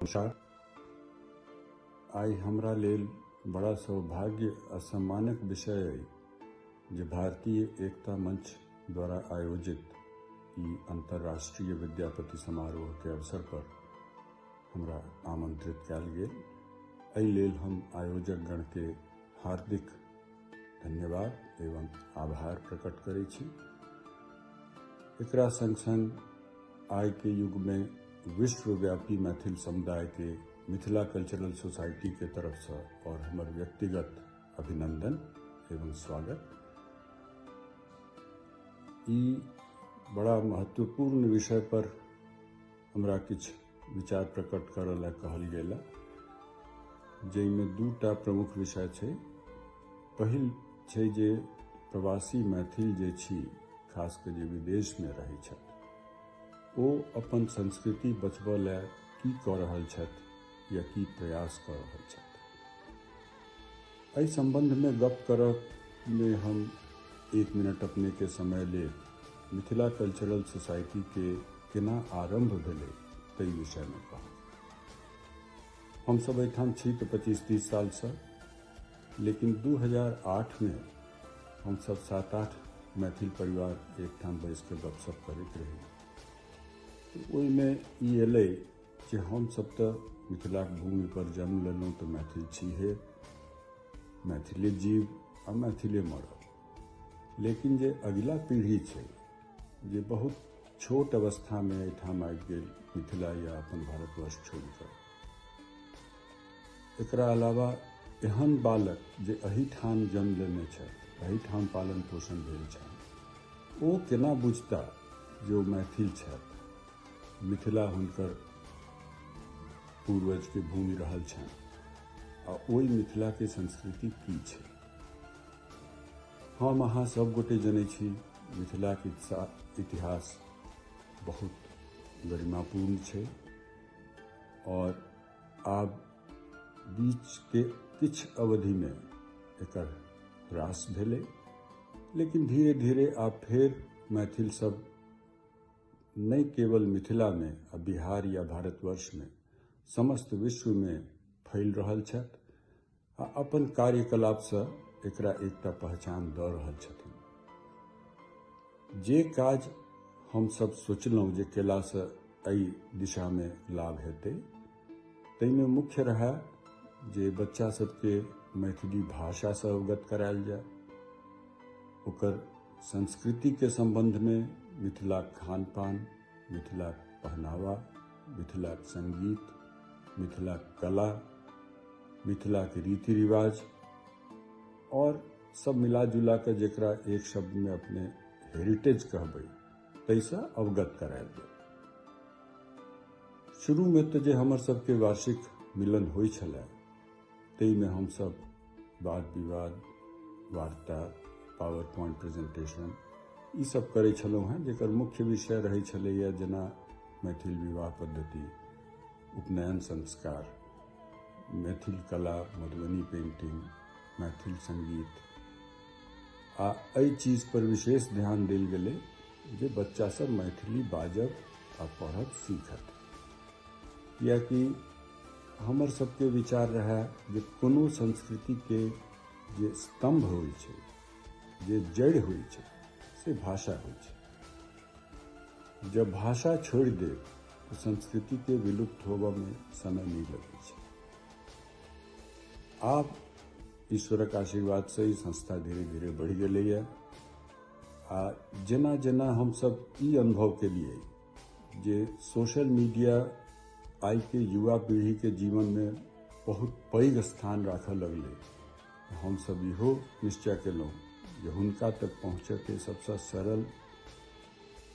नमस्कार। आइ हमरा लेल बड़ा सौभाग्य आ सम्मानक विषय अइ जे भारतीय एकता मंच द्वारा आयोजित ई अंतर्राष्ट्रीय विद्यापति समारोह के अवसर पर हमरा आमंत्रित कयल गेल। एहि लेल हम आयोजक गण के हार्दिक धन्यवाद एवं आभार प्रकट करै छी। एकरा संग संग आइ के युग में विश्वव्यापी मैथिल समुदाय के मिथिला कल्चरल सोसाइटी के तरफ से और हमर व्यक्तिगत अभिनंदन एवं स्वागत। ई बड़ा महत्वपूर्ण विषय पर हमरा किछु विचार प्रकट करऽ लए कहल गेल, जाहिमे दूटा प्रमुख विषय छै। पहिल छै जे प्रवासी मैथिल जे छी, खास कऽ जे विदेशमे रहै छथि, ओ अपन संस्कृति बचबऽ लए की कऽ रहल छथि या की प्रयास कऽ रहल छथि। एहि सम्बन्धमे गप करऽमे हम एक मिनट अपनेके समय लेब मिथिला कल्चरल सोसाइटीके केना आरम्भ भेलै ताहि विषयमे कहब। हमसभ एहिठाम छी तऽ 25-30 सालसँ, लेकिन 2008 मे हमसभ 7-8 मैथिल परिवार एकठाम बैस कऽ गपशप करैत रही। ओहिमे ई एलै जे हमसभ तऽ मिथिलाक भूमि पर जन्म लेलहुँ तऽ मैथिल छी हे, मैथिले जीव आ मैथिले मरब। लेकिन जे अगिला पीढ़ी छै, जे बहुत छोट अवस्थामे एहिठाम आबि गेल मिथिला या अपन भारतवर्ष छोड़ि कऽ, एकरा अलावा एहन बालक जे एहिठाम जन्म लेने छथि, एहिठाम पालन पोषण भेल छनि, ओ केना बुझता जे ओ मैथिल छथि, मिथिला हुनकर पूर्वजके भूमि रहल छनि आ ओहि मिथिलाके संस्कृति की छै। हम अहाँ सब गोटे जनै छी मिथिलाके इतिहास बहुत गरिमापूर्ण छै और आब बीच के किछु अवधिमे एकर ह्रास भेलै, लेकिन धीरे धीरे आब फेर मैथिल सब नहि केवल मिथिलामे आ बिहार या भारतवर्षमे, समस्त विश्वमे फैल रहल छथि आ अपन कार्यकलापसँ एकरा एकटा पहचान दऽ रहल छथिन। जे काज हमसभ सोचलहुँ जे केलासँ एहि दिशामे लाभ हेतै, ताहिमे मुख्य रहए जे बच्चा सबके मैथिली भाषासँ अवगत करायल जाय, ओकर संस्कृतिके सम्बन्धमे मिथिलाक खान पान, मिथिलाक पहनावा, मिथिलाक संगीत, मिथिलाक कला, मिथिलाक रीति रिवाज और सब मिला जुला कऽ जकरा एक शब्दमे अपने हेरिटेज कहबै ताहिसँ अवगत करायल जाय। शुरूमे तऽ जे हमर सबके वार्षिक मिलन होइ छलै ताहिमे हमसब वाद विवाद, वार्ता, पावर पॉइंट प्रेजेंटेशन ई सब करै छलहुँ हेँ, जकर मुख्य विषय रहै छलैए जेना मैथिल विवाह पद्धति, उपनयन संस्कार, मैथिल कला, मधुबनी पेंटिंग, मैथिल संगीत आ एहि चीज पर विशेष ध्यान देल गेलै जे बच्चा सब मैथिली बाजब आ पढ़ब सीखत, कियाकि हमर सबके विचार रहए जे कोनो संस्कृतिके जे स्तंभ होइ छै, जे जड़ि होइ छै, से भाषा होइ छै। जब भाषा छोड़ि देब तऽ संस्कृतिके विलुप्त होबऽमे समय नहि लगै छै। आब ईश्वरक आशीर्वादसँ ई संस्था धीरे धीरे बढ़ि गेलैए आ जेना जेना हमसब ई अनुभव केलियै जे सोशल मीडिया आइके युवा पीढ़ीके जीवनमे बहुत पैघ स्थान राखऽ लगलै, हमसब इहो निश्चय केलहुँ जे हुनका तक पहुँचऽके सबसँ सरल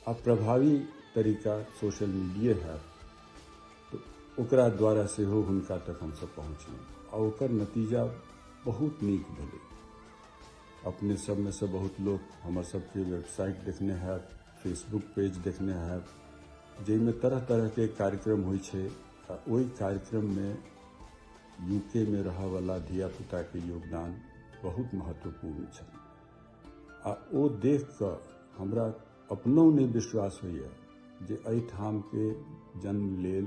आ प्रभावी तरीका सोशल मीडिये हैत, तऽ ओकरा द्वारा सेहो हुनका तक हमसब पहुँचलहुँ आ ओकर नतीजा बहुत नीक भेलै। अपने सबमे से बहुत लोक हमर सबके वेबसाइट देखने हैत, फेसबुक पेज देखने हैत, जाहिमे तरह तरहके कार्यक्रम होइ छै आ ओहि कार्यक्रममे यूके मे रहऽवला धियापुताके योगदान बहुत महत्वपूर्ण छल आ ओ देख कऽ हमरा अपनो नहि विश्वास होइए जे एहिठामके जन्म लेल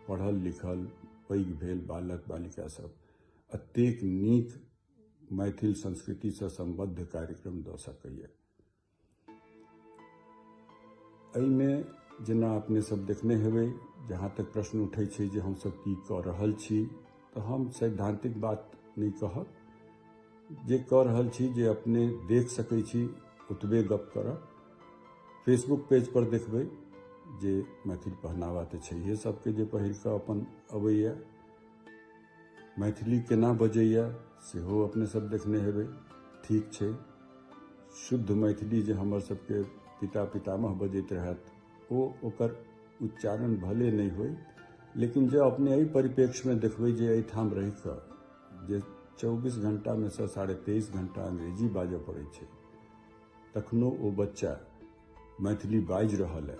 पढ़ल लिखल पैघ भेल बालक बालिका सब एतेक नीक मैथिल संस्कृतिसँ सम्बद्ध कार्यक्रम दऽ सकैए। एहिमे जेना अपने सब देखने हेबै, जहाँ तक प्रश्न उठै छै जे हमसब की कऽ रहल छी, तऽ हम सैद्धांतिक बात नहि कहब। जे कऽ रहल छी, जे अपने देख सकै छी, ओतबे गप करब। फेसबुक पेज पर देखबै जे मैथिल पहनावा तऽ छैहे सबके, जे पहिर कऽ अपन अबैए, मैथिली केना बजैए सेहो अपने सब देखने हेबै। ठीक छै, शुद्ध मैथिली जे हमर सबके पिता पितामह बजैत रहत, ओ ओकर उच्चारण भले नहि होइ, लेकिन जे अपने एहि परिप्रेक्ष्यमे देखबै जे एहिठाम रहि कऽ जे 24 घंटामे सँ 23.5 घंटा अंग्रेजी बाजऽ पड़ै छै, तखनो ओ बच्चा मैथिली बाजि रहल है,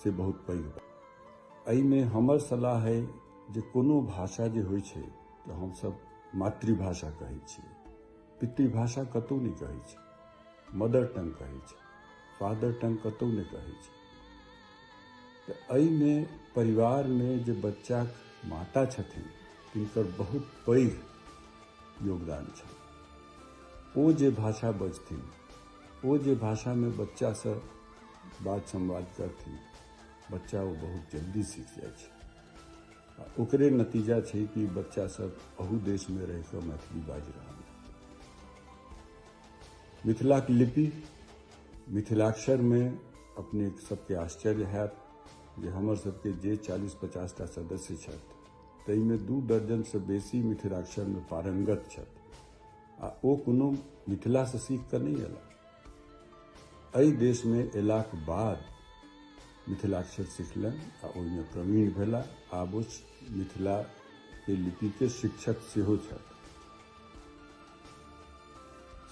से बहुत पैघ बात। एहिमे हमर सलाह है जे कोनो भाषा जे होइ छै तऽ हमसब मातृभाषा कहै छियै, पितृभाषा कतहु नहि कहै छै, मदर टंग कहै छै, फादर टंग कतहु नहि कहै छै। तऽ एहिमे परिवारमे जे बच्चाक माता छथिन तिनकर बहुत पैघ योगदान छै। ओ जे भाषा बजथिन, ओ जे भाषामे बच्चासँ बात संवाद करथिन, बच्चा ओ बहुत जल्दी सीख जाइ छै। आ ओकरे नतीजा छै कि बच्चा सब अहू देशमे रहि कऽ मैथिली बाजि रहल। मिथिलाक लिपि मिथिलाक्षरमे अपने सबके आश्चर्य हैत जे हमर सबके जे 40-50 टा सदस्य छथि ताहिमे 2 दर्जनसँ बेसी मिथिलाक्षरमे पारंगत छथि, आ ओ कोनो मिथिलासँ सीख कऽ नहि अयला, एहि देशमे अयलाक बाद मिथिलाक्षर सिखलनि आ ओहिमे प्रवीण भेला। आब ओ मिथिलाके लिपिके शिक्षक सेहो छथि।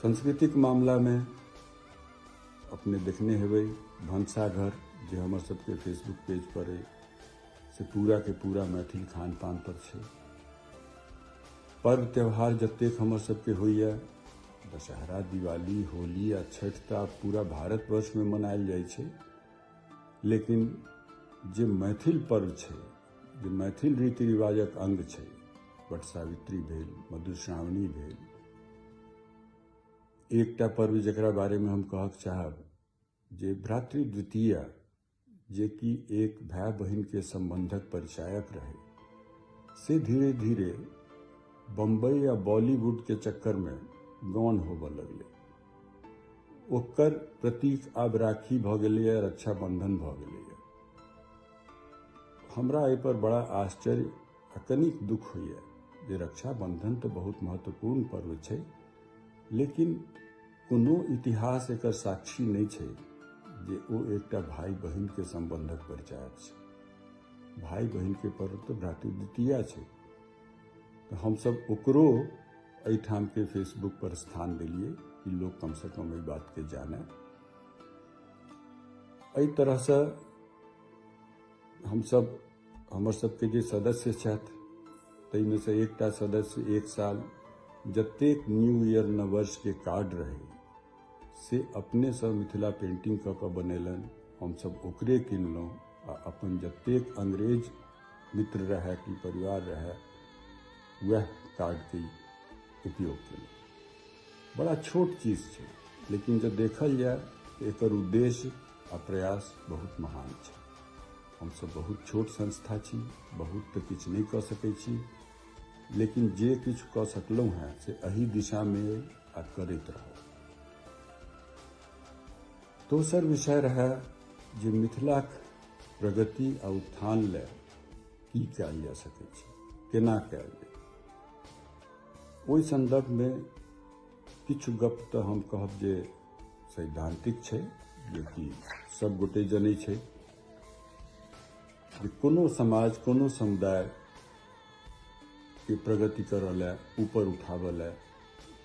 सांस्कृतिक मामलामे अपने देखने हेबै भनसाघर जे हमर सबके फेसबुक पेज पर अइ, से पूरा के पूरा मैथिल खान पान पर छै। पर्व त्योहार जतेक हमर सबके होइए, दशहरा, दिवाली, होली आ छठि तऽ आब पूरा भारतवर्षमे मनायल जाइ छै, लेकिन जे मैथिल पर्व छै, जे मैथिल रीति रिवाजक अंग छै, वट सावित्री भेल, मधुश्रावणी भेल, एकटा पर्व जकरा बारेमे हम कहक चाहब जे भ्रातृद्वितीया, जे कि एक भाय बहिनके सम्बन्धक परिचायक रहे, से धीरे धीरे बम्बई या बॉलीवुड के चक्करमे गौण होबऽ लगलै। ओकर प्रतीक आब राखी भऽ गेलैए, रक्षाबंधन भऽ गेलैए। हमरा एहिपर बड़ा आश्चर्य आ कनिक दुख होइए जे रक्षाबंधन तऽ बहुत महत्वपूर्ण पर्व छै, लेकिन कोनो इतिहास एकर साक्षी नहि छै जे ओ एकटा भाई बहिनके सम्बन्धक परिचायक छै। भाई बहिनके पर्व तऽ भ्रातृद्वितीया छै, तऽ हमसब ओकरो एहिठामके फेसबुक पर स्थान देलियै कि लोक कमसँ कम एहि बातके जानै। एहि तरहसँ हमसब हमर सबके जे सदस्य छथि ताहिमे सँ एकटा सदस्य एक साल जतेक न्यू ईयर नववर्षके कार्ड रहै से अपनेसँ मिथिला पेंटिंग कऽ कऽ बनेलनि, हमसब ओकरे किनलहुँ आ अपन जतेक अंग्रेज मित्र रहै कि परिवार रहै वएह कार्डके उपयोग केलहुँ। बड़ा छोट चीज छै, लेकिन जब देखल जाय तऽ एकर उद्देश्य आ प्रयास बहुत महान छै। हमसब बहुत छोट संस्था छी, बहुत तऽ किछु नहि कऽ सकै छी, लेकिन जे किछु कऽ सकलहुँ हेँ से एहि दिशामे अइ आ करैत रहब। दोसर विषय रहै जे मिथिलाक प्रगति आ उत्थान लए की कयल जा सकै छै, केना कयल जाय। ओहि सन्दर्भमे किछु गप तऽ हम कहब जे सैद्धांतिक छै, जेकि सब गोटे जनै छै जे कोनो समाज कोनो समुदाय के प्रगति करऽ लए, ऊपर उठाबऽ लए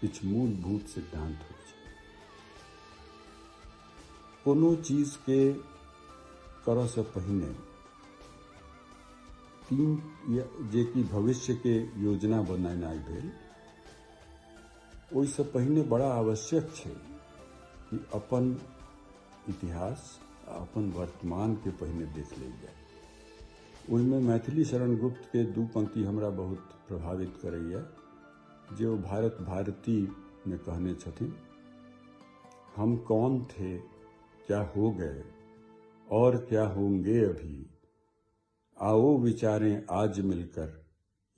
किछु मूलभूत सिद्धांत होइ छै। कोनो चीज के करऽ से पहिने तीन जे कि भविष्य के योजना बनेनाइ भेल, ओहिसँ पहिने बड़ा आवश्यक छै कि अपन इतिहास आ अपन वर्तमान के पहिने देख लेल जाय। ओहिमे मैथिली शरण गुप्त के दू पंक्ति हमरा बहुत प्रभावित करैया, जे ओ भारत भारती में कहने छथिन, हम कौन थे, क्या हो गए और क्या होंगे अभी, आओ विचारें आज मिलकर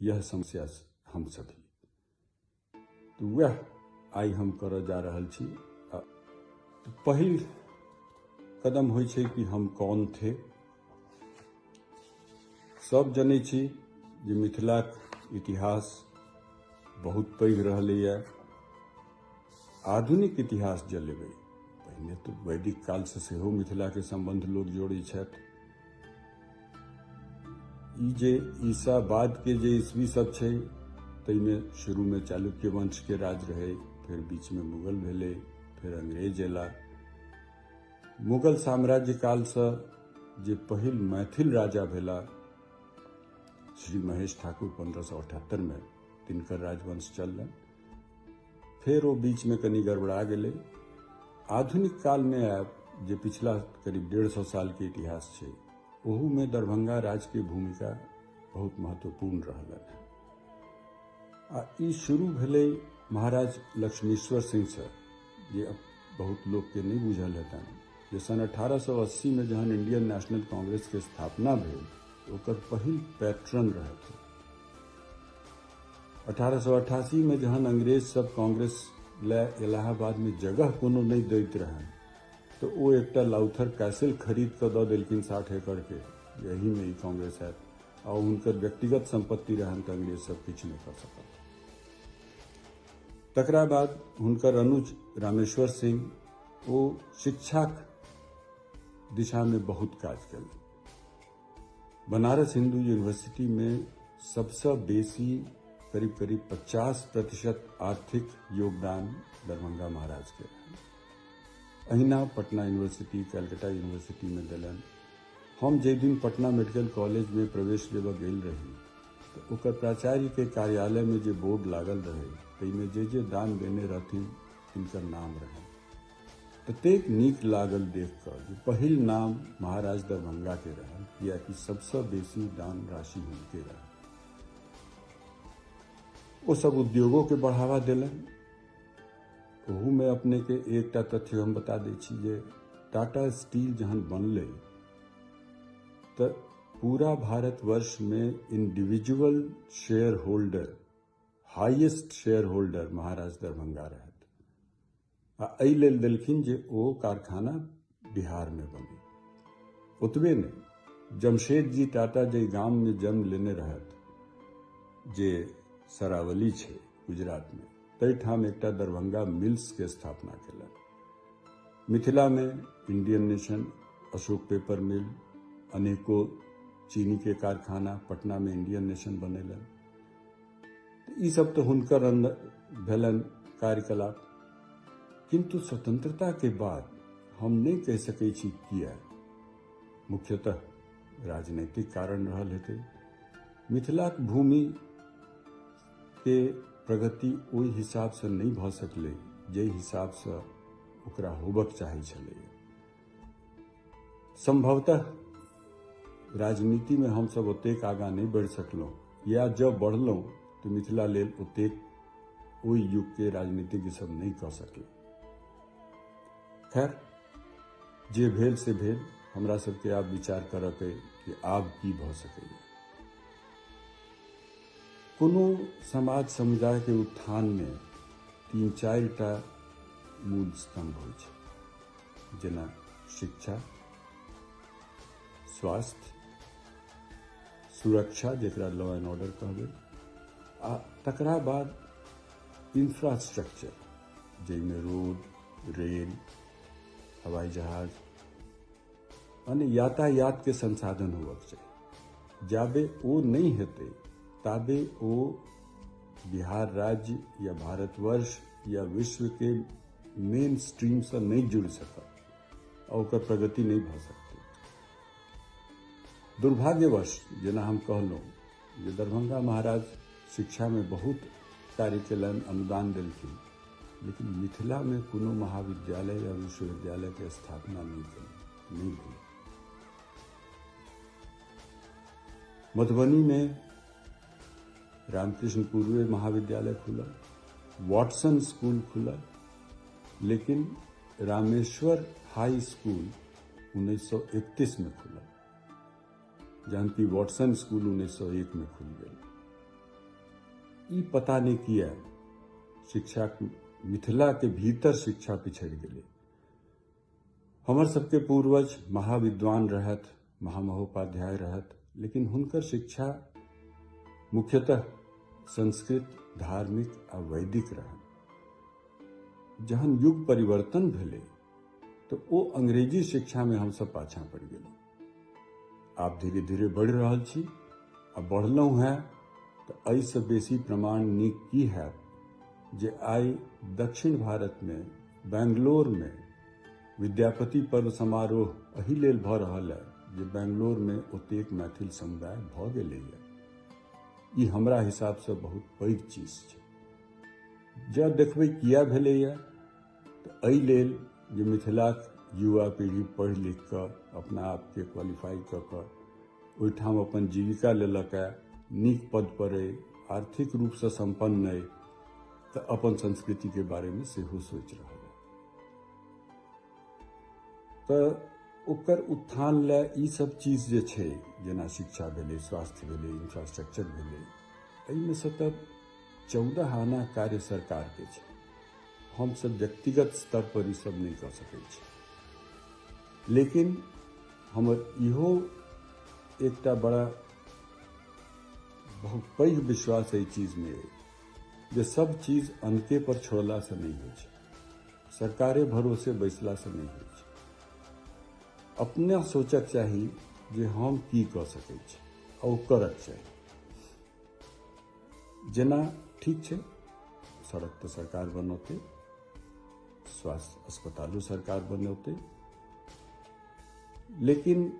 यह समस्या हम सभी। तऽ वएह आइ हम करऽ जा रहल छी। पहिल कदम होइ छै कि हम कौन थे। सब जनै छी जे मिथिलाक इतिहास बहुत पैघ रहलैए। आधुनिक इतिहास जे लेबै, पहिने तऽ वैदिक कालसँ सेहो मिथिलाके सम्बन्ध लोक जोड़ै छथि। ई जे ईसा बादके जे ईस्वी सब छै ताहिमे शुरूमे चालुक्य वंशके राज रहै, फेर बीचमे मुगल भेलै, फेर अंग्रेज अयला। मुगल साम्राज्य कालसँ जे पहिल मैथिल राजा भेला श्री महेश ठाकुर 1578 में, तिनकर राजवंश चललनि। फेर ओ बीचमे कनि गड़बड़ा गेलै। आधुनिक कालमे आयब जे पिछला करीब 150 सालके इतिहास छै, ओहूमे दरभंगा राजके भूमिका बहुत महत्वपूर्ण रहलनि। आ ई शुरू भेलै महाराज लक्ष्मीश्वर सिंहसँ, जे बहुत लोकके नहि बुझल हेतनि जे सन 1880 में जहन इंडियन नेशनल कांग्रेस के स्थापना भेल, ओकर पहिल पैट्रन रहथि। 1888 में जहन अंग्रेज सब कांग्रेस लए इलाहाबाद में जगह कोनो नहि दैत रहनि, तऽ ओ एकटा लाउथर कैसल खरीद कऽ दऽ देलखिन 60 एकड़ के, एहिमे ई कांग्रेस आयत। आ हुनकर व्यक्तिगत संपत्ति रहनि तऽ अंग्रेज सब किछु नहि कऽ सकल। तकरा बाद हुनकर अनुज रामेश्वर सिंह ओ शिक्षाक दिशामे बहुत काज केलनि। बनारस हिंदू यूनिवर्सिटी में सबसँ बेसी करीब करीब 50% आर्थिक योगदान दरभंगा महाराज के रहनि। अहिना पटना यूनिवर्सिटी, कलकत्ता यूनिवर्सिटी में देलनि। हम जाहि दिन पटना मेडिकल कॉलेज में प्रवेश लेबऽ गेल रही तऽ ओकर प्राचार्य के कार्यालय में जे बोर्ड लागल रहै ताहिमे जे जे दान देने रहथिन तिनकर नाम रहनि। ततेक नीक लागल देख कऽ जे पहिल नाम महाराज दरभंगा के रहल, कियाकि सबसँ बेसी दान राशि हुनके रहल। ओ सब उद्योगों के बढ़ावा देलनि। ओहूमे अपने के एकटा तथ्य हम बता दै छी जे टाटा स्टील जहन बनलै तऽ पूरा भारतवर्ष में individual share holder, highest share holder महाराज दरभंगा रहथि। आ एहि लेल देलखिन जे ओ कारखाना बिहार में बने। ओतबे नहि, जमशेद जी टाटा जे गाम में जन्म लेने रहथि, जे सरावली छै गुजरात में, ताहिठाम एकटा दरभंगा मिल्स के स्थापना केलनि। मिथिला में Indian Nation, Ashok paper mill, अनेको चीनी के कारखाना पटना में इंडियन नेशन बनेलनि। ई सब तऽ हुनकर भेलनि कार्यकलाप। किंतु स्वतंत्रता के बाद हम नहि कहि सकै छी किया, मुख्यतः राजनीतिक कारण रहल हेतै, मिथिलाक भूमि के प्रगति ओहि हिसाबसँ नहि भऽ सकलै जाहि हिसाबसँ ओकरा होबक चाहै छलै। संभवतः राजनीतिमे हमसब ओतेक आगाँ नहि बढ़ि सकलहुँ, या जब बढ़लहुँ तऽ मिथिला लेल ओतेक ओहि युगके राजनीतिज्ञ सब नहि कऽ सकलै। खैर, जे भेल से भेल। हमरा सबके आब विचार करऽके कि आब की भऽ सकैए। कोनो समाज समुदायके उत्थानमे 3-4 टा मूल स्तंभ होइ छै, जेना शिक्षा, स्वास्थ्य, सुरक्षा जकरा लॉ एंड ऑर्डर कहबै, आ तकरा बाद इंफ्रास्ट्रक्चर जाहिमे रोड, रेल, हवाई जहाज माने यातायात के संसाधन होबक चाही। जाबे ओ नहि हेतै ताबे ओ बिहार राज्य या भारतवर्ष या विश्व के मेन स्ट्रीम से नहि जुड़ि सकत आ ओकर प्रगति नहि भऽ सकतै। दुर्भाग्यवश जेना हम कहलहुँ जे दरभंगा महाराज शिक्षा में बहुत कार्य केलनि, अनुदान देलखिन, लेकिन मिथिला में कोनो महाविद्यालय या विश्वविद्यालय के स्थापना नहि केलनि, नहि भेलै। मधुबनीमे रामकृष्ण पूर्वे महाविद्यालय खुलल, वाटसन स्कूल खुलल, लेकिन रामेश्वर हाई स्कूल 1931 में खुलल, जहन कि वाटसन स्कूल 1901 में खुलि गेल। ई पता नहि किया शिक्षा मिथिला के भीतर शिक्षा पिछड़ि गेलै। हमर सबके पूर्वज महाविद्वान रहथि, महामहोपाध्याय रहथि, लेकिन हुनकर शिक्षा मुख्यतः संस्कृत, धार्मिक आ वैदिक रहनि। जहन युग परिवर्तन भेलै तऽ ओ अंग्रेजी शिक्षामे हमसब पाछाँ पड़ि गेलहुँ। आब धीरे धीरे बढ़ि रहल छी आ बढ़लहुँ हेँ, तऽ एहिसँ बेसी प्रमाण नीक की हैत जे आइ दक्षिण भारतमे बेंगलोरमे विद्यापति पर्व समारोह एहि लेल भऽ रहल है जे बेंगलोरमे ओतेक मैथिल समुदाय भऽ गेलैए। ई हमरा हिसाबसँ बहुत पैघ चीज छै। जँ देखबै किया भेलैए तऽ एहि लेल जे मिथिलाक युवा पीढ़ी पढ़ि लिख कऽ अपना आपके क्वालिफाई कऽ कऽ ओहिठाम अपन जीविका लेलक है, नीक पद पर अइ, आर्थिक रूपसँ सम्पन्न अइ, तऽ अपन संस्कृतिके बारेमे सेहो सोचि रहल है। तऽ ओकर उत्थान लए ई सब चीज जे छै, जेना शिक्षा भेलै, स्वास्थ्य भेलै, इंफ्रास्ट्रक्चर भेलै, एहिमे से तऽ 14 आना कार्य सरकारके छै। हमसब व्यक्तिगत स्तर पर ई सब नहि कऽ सकै छी। लेकिन हमर इहो एकटा बड़ा बहुत पैघ विश्वास एहि चीजमे अइ जे सब चीज अनके पर छोड़लासँ नहि होइ छै, सरकारे भरोसे बैसलासँ नहि होइ छै। अपना सोचक चाही जे हम की कऽ सकै छी आ ओ करक चाही। जेना ठीक छै, सड़क तऽ सरकार बनौतै, स्वास्थ्य अस्पतालो सरकार बनौतै, लेकिन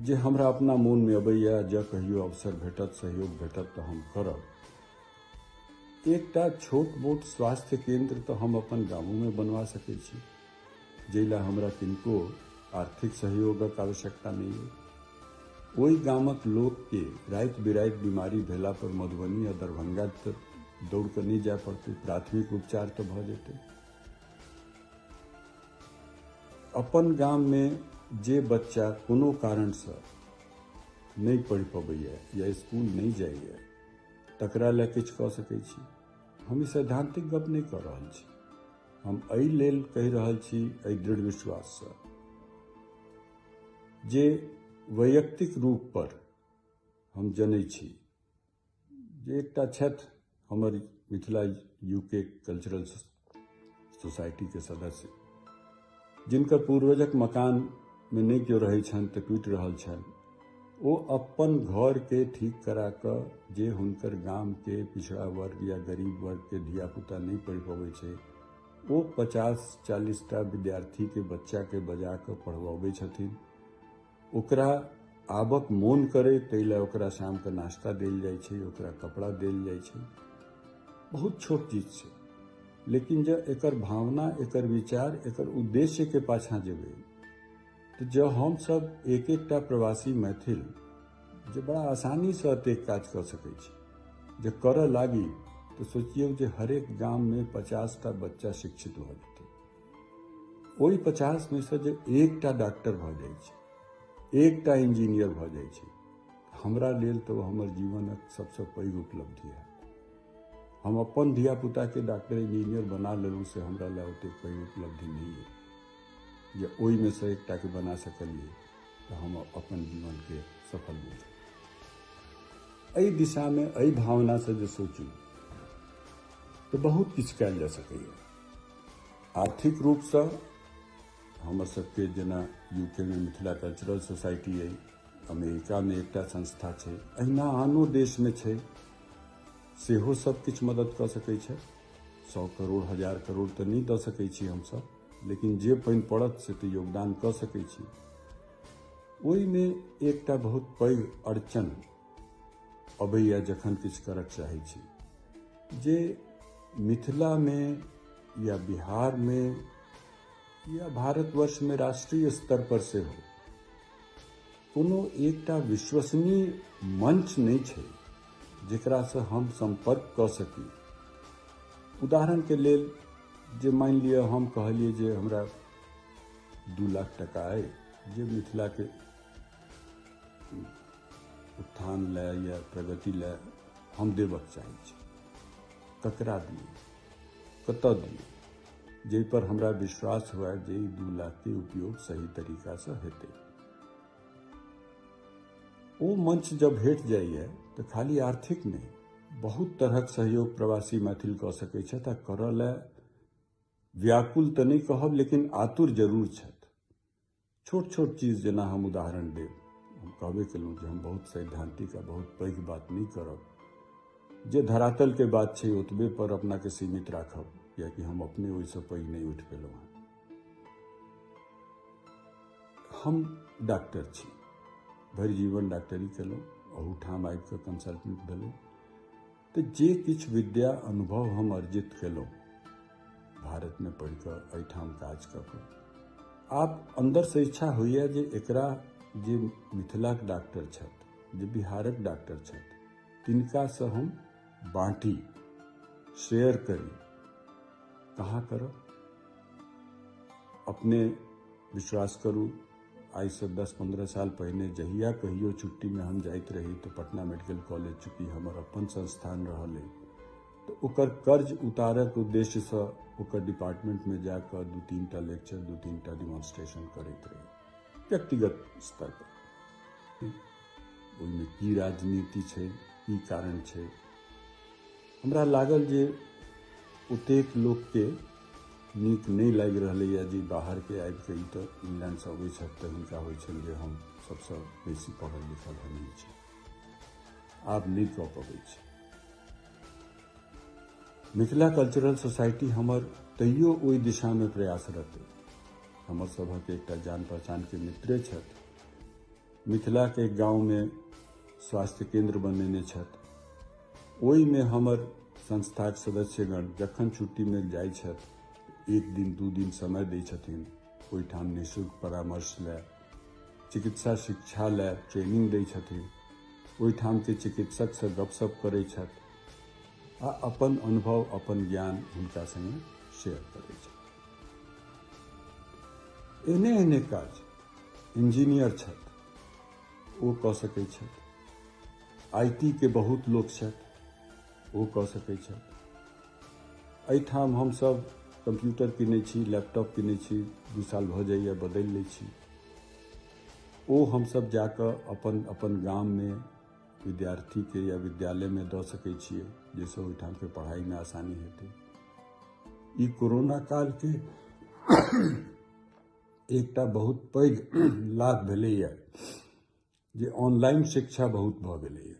जे हमरा अपना मोनमे अबैया, जँ कहियो अवसर भेटत, सहयोग भेटत तऽ हम करब। एकटा छोट मोट स्वास्थ्य केंद्र तऽ हम अपन गामोमे बनवा सकै छी, जाहि लए हमरा किनको आर्थिक सहयोगक आवश्यकता नहि अइ। ओहि गामक लोकके राति बिराति बीमारी भेला पर मधुबनी या दरभंगा तऽ दौड़ कऽ नहि जाय पड़तै, प्राथमिक उपचार तऽ भऽ जेतै। अपन गाममे जे बच्चा कोनो कारणसँ नहि पढ़ि पबैए या स्कूल नहि जाइए तकरा लए किछु कऽ सकै छी। हम ई सैद्धांतिक गप नहि कऽ रहल छी, हम एहि लेल कहि रहल छी एहि दृढ़ विश्वाससँ जे वैयक्तिक रूप पर हम जनै छी जे एकटा छथि हमर मिथिला यूके कल्चरल सोसाइटीके सदस्य, जिनकर पूर्वजक मकानमे नहि केओ रहै छनि तऽ टूटि रहल छनि, ओ अपन घरके ठीक करा कऽ जे हुनकर गामके पिछड़ा वर्ग या गरीब वर्गके धियापुता नहि पढ़ि पबै छै, ओ 50-40 टा विद्यार्थीके बच्चाके बजा कऽ पढ़बबै छथिन। ओकरा आबक मोन करै ताहि लए ओकरा शामके नाश्ता देल जाइ छै, ओकरा कपड़ा देल जाइ छै। बहुत छोट चीज छै, लेकिन जँ एकर भावना, एकर विचार, एकर उद्देश्यके पाछाँ जेबै तऽ जँ हमसब एक एकटा प्रवासी मैथिल जे बड़ा आसानीसँ एतेक काज कऽ सकै छी, जे करऽ लागी तऽ सोचियौ जे हरेक गाममे 50 टा बच्चा शिक्षित भऽ जेतै। ओहि 50 मे सँ जे एकटा डॉक्टर भऽ जाइ छै, एकटा इंजीनियर भऽ जाइ छै, हमरा लेल तऽ ओ हमर जीवनक सबसँ पैघ उपलब्धि है। हम अपन धियापुताके डॉक्टर इंजीनियर बना लेलहुँ से हमरा लए ओतेक पैघ उपलब्धि नहि अइ। जे ओहिमे सँ एकटाके बना सकलियै तऽ हम अपन जीवनके सफल बुझब। एहि दिशामे एहि भावनासँ जे सोचू तऽ बहुत किछु कयल जा सकैए। आर्थिक रूपसँ हमर सबके जेना यूकेमे मिथिला कल्चरल सोसाइटी अइ, अमेरिकामे एकटा संस्था छै, एहिना आनो देशमे छै, सेहो सब किछु मदद कऽ सकै छै। 100 करोड़ 1000 करोड़ तऽ नहि दऽ सकै छी हमसब, लेकिन जे पानि पड़त से तऽ योगदान कऽ सकै छी। ओहिमे एकटा बहुत पैघ अड़चन अबैए जखन किछु करक चाहै छी, जे मिथिलामे या बिहारमे या भारतवर्षमे राष्ट्रीय स्तर पर सेहो कोनो एकटा विश्वसनीय मंच नहि छै जकरासँ हम सम्पर्क कऽ सकी। उदाहरणके लेल जे मानि लिअ हम कहलियै जे हमरा 2 लाख टका अइ जे मिथिलाके उत्थान लए या प्रगति लए हम देबक चाहै छी, ककरा दियै, कतऽ दियै, जाहिपर हमरा विश्वास हुए जे ई 2 लाखके उपयोग सही तरीकासँ हेतै। ओ मंच जब भेट जाइए तऽ खाली आर्थिक नहि, बहुत तरहक सहयोग प्रवासी मैथिल कऽ सकै छथि आ करऽ लए व्याकुल तऽ नहि कहब लेकिन आतुर जरूर छथि। छोट छोट चीज जेना हम उदाहरण देब, हम कहबे केलहुँ जे हम बहुत सैद्धांतिक आ बहुत पैघ बात नहि करब, जे धरातलके बात छै ओतबे पर अपनाके सीमित राखब, कियाकि हम अपने ओहिसँ पैघ नहि उठि पेलहुँ हँ। हम डॉक्टर छी, भरि जीवन डॉक्टरी केलहुँ, अहूठाम आबि कऽ कंसल्टेंट भेलहुँ, तऽ जे किछु विद्या अनुभव हम अर्जित केलहुँ भारतमे पढ़ि कऽ एहिठाम काज कऽ कऽ, आब अन्दरसँ इच्छा होइए जे एकरा जे मिथिलाक डॉक्टर छथि, जे बिहारक डॉक्टर छथि, तिनकासँ हम बाँटी, शेयर करी। कहाँ करब? अपने विश्वास करू, आइसँ 10-15 साल पहिने जहिया कहियो छुट्टीमे हम जाइत रही तऽ पटना मेडिकल कॉलेज चूँकि हमर अपन संस्थान रहल अइ, तऽ ओकर कर्ज उतारक उद्देश्यसँ ओकर डिपार्टमेंटमे जाकऽ 2-3 टा लेक्चर, 2-3 टा डिमॉन्स्ट्रेशन करैत रही व्यक्तिगत स्तर पर। ओहिमे की राजनीति छै, की कारण छै, हमरा लागल जे ओतेक लोकके नीक नहि लागि रहलैए जे बाहरके आबिके ई तऽ इंग्लैंडसँ अबै छथि तऽ हिनका होइ छनि जे हम सबसँ बेसी पढ़ल लिखल हमही छी, आब नहि कऽ पबै छी। मिथिला कल्चरल सोसाइटी हमर तैयो ओहि दिशामे प्रयासरत अइ। हमर सभक एकटा जान पहचानके मित्रे छथि, मिथिलाके गाँवमे स्वास्थ्य केंद्र बनेने छथि, ओहिमे हमर संस्थाक सदस्यगण जखन छुट्टीमे जाइ छथि 1 दिन 2 दिन समय दै छथिन, ओहिठाम निःशुल्क परामर्श लए, चिकित्सा शिक्षा लए ट्रेनिंग दै छथिन, ओहिठामके चिकित्सकसँ गपशप करै छथि आ अपन अनुभव अपन ज्ञान हुनका सङ्गे शेयर करै छथि। एहने एहने काज इंजीनियर छथि ओ कऽ सकै छथि, IT के बहुत लोक छथि ओ कऽ सकै छथि। एहिठाम हमसब कंप्यूटर किनै छी, लैपटॉप किनै छी, 2 साल भऽ जाइए बदलि लै छी, ओ हमसब जाकऽ अपन अपन गाममे विद्यार्थीके या विद्यालयमे दऽ सकै छियै, जाहिसँ ओहिठामके पढ़ाइमे आसानी हेतै। ई कोरोना कालके एकटा बहुत पैघ लाभ भेलैए जे ऑनलाइन शिक्षा बहुत भऽ गेलैए।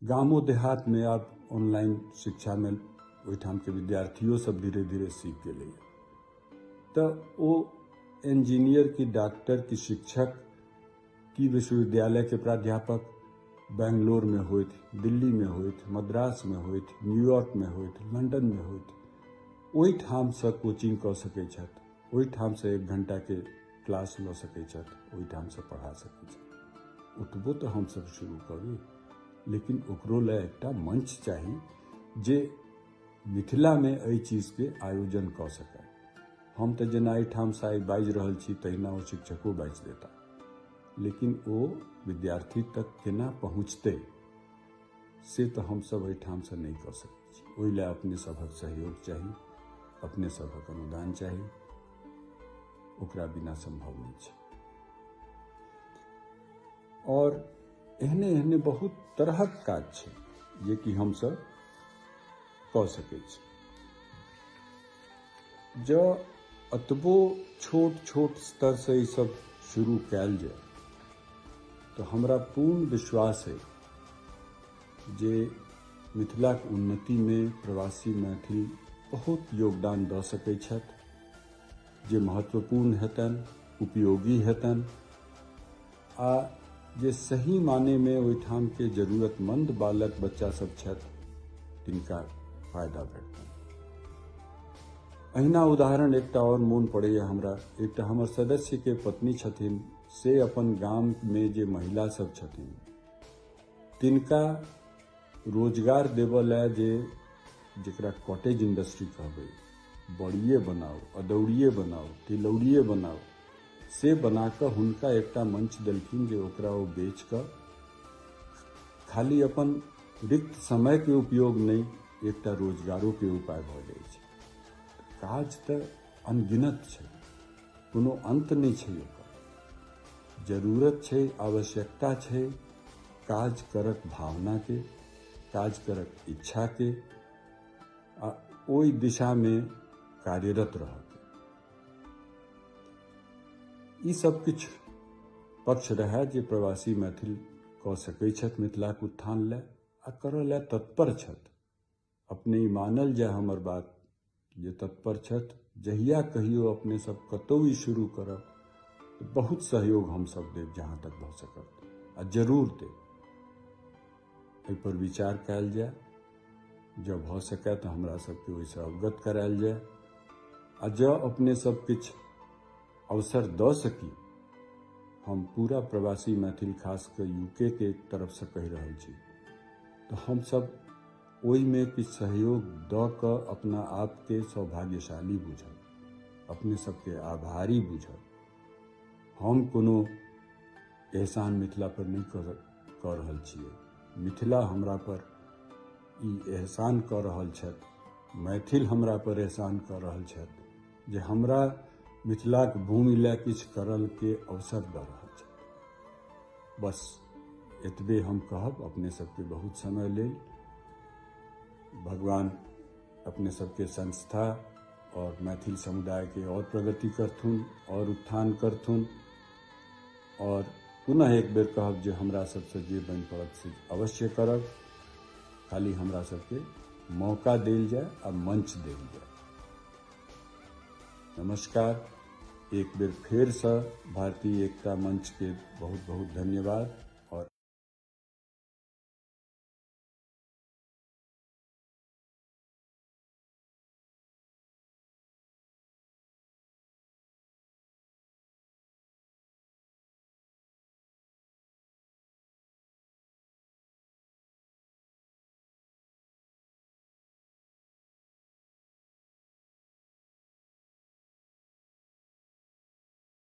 गामो देहातमे आब ऑनलाइन शिक्षामे ओहिठामके विद्यार्थियो सब धीरे धीरे सीख गेलैए। तऽ ओ इंजीनियर की डॉक्टर की शिक्षक की विश्वविद्यालयके प्राध्यापक बेंगलोरमे होथि, दिल्लीमे होथि, मद्रासमे होथि, न्यूयॉर्कमे होथि, लंडनमे होथि, ओहिठामसँ कोचिंग कऽ सकै छथि, ओहिठामसँ 1 घंटाके क्लास लऽ सकै छथि, ओहिठामसँ पढ़ा सकै छथि। ओतबो तऽ हमसब शुरू करी, लेकिन ओकरो लए एकटा मंच चाही जे मिथिलामे एहि चीजके आयोजन कऽ सकय। हम तऽ जेना एहिठामसँ आइ बाजि रहल छी तहिना ओ शिक्षको बाजि देता, लेकिन ओ विद्यार्थी तक केना पहुँचतै से तऽ हमसब एहिठामसँ नहि कऽ सकै छी। ओहि लए अपने सभक सहयोग चाही, अपने सभक अनुदान चाही, ओकरा बिना सम्भव नहि छै। और एहने एहने बहुत तरहक काज छै जे कि हमसब कऽ सकै छी। जँ अतबो छोट छोट स्तरसँ ई सब शुरू कयल जाय तऽ हमरा पूर्ण विश्वास है जे मिथिलाक उन्नतिमे प्रवासी मैथिल बहुत योगदान दऽ सकै छथि, जे महत्वपूर्ण हेतनि, उपयोगी हेतनि आ जे सही मानेमे ओहिठामके जरूरतमंद बालक बच्चा सब छथि तिनका फायदा भेटतनि। अहिना उदाहरण एकटा और मोन पड़ैए हमरा। एकटा हमर सदस्यके पत्नी छथिन से अपन गाममे जे महिला सब छथिन तिनका रोजगार देबऽ लए जे जकरा कॉटेज इंडस्ट्री कहबै, बड़िए बनाउ, अदौड़िए बनाउ, तिलौड़िए बनाउ, से बना कऽ हुनका एकटा मंच देलखिन जे ओकरा ओ बेच कऽ खाली अपन रिक्त समयके उपयोग नहि, एकटा रोजगारोके उपाय भऽ जाइ छै। काज तऽ अनगिनत छै, कोनो अन्त नहि छै ओकर। जरूरत छै, आवश्यकता छै काज करक भावनाके, काज करक इच्छाके आ ओहि दिशामे कार्यरत रहऽके। ई सब किछु पक्ष रहए जे प्रवासी मैथिल कऽ सकै छथि मिथिलाक उत्थान लए आ करऽ लए तत्पर छथि। अपने ई मानल जाय हमर बात जे तत्पर छथि। जहिया कहियो अपने सब कतौ ई शुरू करब तऽ बहुत सहयोग हमसब देब जहाँ तक भऽ सकत आ जरूर देब। एहिपर विचार कयल जाय, जँ भऽ सकय तऽ हमरा सबके ओहिसँ अवगत करायल जाय आ जँ अपने सब किछु अवसर दऽ सकी, हम पूरा प्रवासी मैथिल खास कऽ यूके के तरफसँ कहि रहल छी, तऽ हमसब ओहिमे किछु सहयोग दऽ कऽ अपना आपके सौभाग्यशाली बुझब, अपने सबके आभारी बुझब। हम कोनो एहसान मिथिला पर नहि कऽ रहल छियै, मिथिला हमरा पर ई एहसान कऽ रहल छथि, मैथिल हमरा पर एहसान कऽ रहल छथि जे हमरा मिथिलाक भूमि लए किछु करलके अवसर दऽ रहल छथि। बस एतबे हम कहब। अपने सबके बहुत समय लेल भगवान अपने सबके संस्था और मैथिल समुदाय के और प्रगति करथुन और उत्थान करथुन। और पुनः एक बेर कहब जे हमरा सबसँ जे बनि पड़त से अवश्य करब, खाली हमरा सबके मौका देल जाय आ मंच देल जाय। नमस्कार, एक बेर फेरसँ भारतीय एकता मंच के बहुत बहुत धन्यवाद।